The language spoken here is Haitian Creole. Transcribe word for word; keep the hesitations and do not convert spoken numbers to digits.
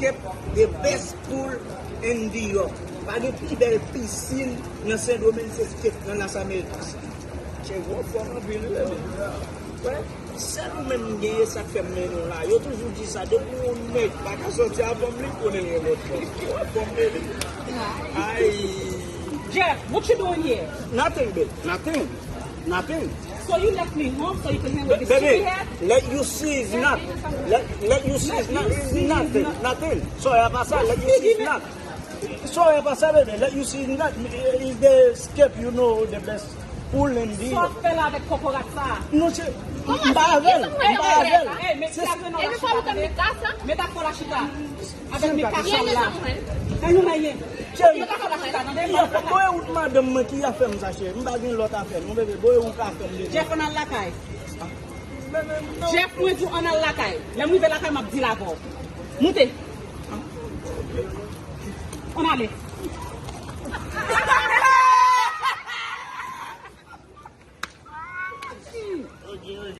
Skep, the best pool in New York. Pa gen pi bèl pisin nan Sendomeng, se Skep nan Las Americas. Chèf, w ap fò anpil wi, men. Sèl ou menm m genyen, sa k fè m mennen w la. Yo toujou di sa, depi yon nèg pa ka sòti a fanm li, konnen l gen lòt fanm. W ap fò m mennen. Ay. Jeff, what you doing here? Nothing, babe. Nothing. Nothing. So you left me home so you can hang with this chick you have? Baby, let you see is not. Let, let you see is not, is nothing. Nothing. Sorry about that. Let you see is not. Sorry about that, baby. Let you see is not. Is the Skep, you know, the best pool in the. Sa w ap fè la avèk kokorat sa? Non, se. M pa avè l. M pa avè l. Hey, met sa nan la chita, tande. Met afò la chita. Avèk Mika sa la. Fè nou manyen. Cheri, boy, ou t madanm mwen ki afè m sa, cheri. M pa gen lòt afè non, bebe. Boy, ou ka fè m, bebe. Jeff, ann al lakay. Jeff, mwen di w ann al lakay. Lè m rive lakay, m ap di l avè w. Moute. Ann ale.